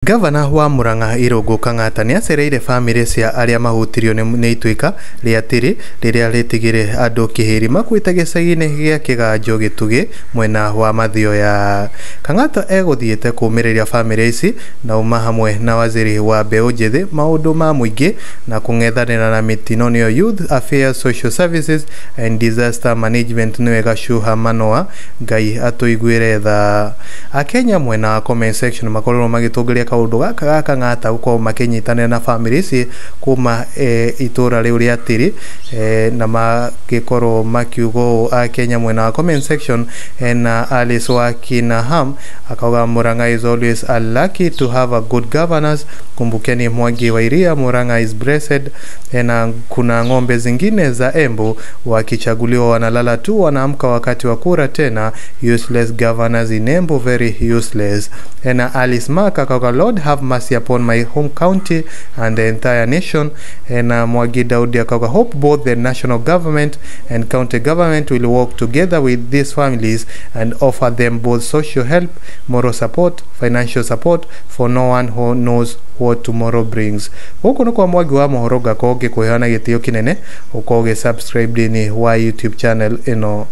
Gavana wa Murang'a Irũngũ Kang'ata nĩ acereire bamĩrĩ cia arĩa mahutirio nĩ ituĩka rĩa tĩri rĩrĩa rĩtigire andũ kĩhĩri makuĩte gĩcagi-inĩ gĩa Kĩganjo Gĩtugĩ mwena wa Mathioya. Kang'ata egũthiĩte kũmĩrĩria bamĩrĩ ici na uma hamwe na waziri wa mbeũ njĩthĩ maũndũ ma mũingĩ na kũng'ethanĩra na mĩtino nĩyo Youth Affairs, Social Services and Disaster Management nĩwe Gacuha Manoa. Ngai atũiguĩre tha. Akenya mwena wa comment section makorirwo magĩtũngĩria kaũndũ gaka ga Kang'ata gũkorwo makĩnyitanĩra na bamĩrĩ ici kuma itũra rĩu rĩa Tĩri na magĩkorwo makiuga ũũ Akenya mwena wa comment section na Alice wa Kinaham akauga Murang'a is always a lucky to have a good governors. Kumbukeni Mwangi wa Iria, Murang'a is blessed. Na kuna ng'ombe zingine za Embu wakichaguliwa wanalala tu, wanaamka wakati wa kura tena. Useless governors in Embu, very useless. Na Alice Mark akauga Lord have mercy upon my home county and the entire nation. Na Mwagi Daudi akauga hope both the national government and county government will work together with these families and offer them both social help, moral support, financial support, for no one who knows what tomorrow brings. Gũkũ nĩ kwa Mwangi wa mohoro ngakorwo ngĩkũheana gĩtĩo kĩnene ũkorwo ũgĩ subscribe thĩinĩ wa YouTube channel ĩno.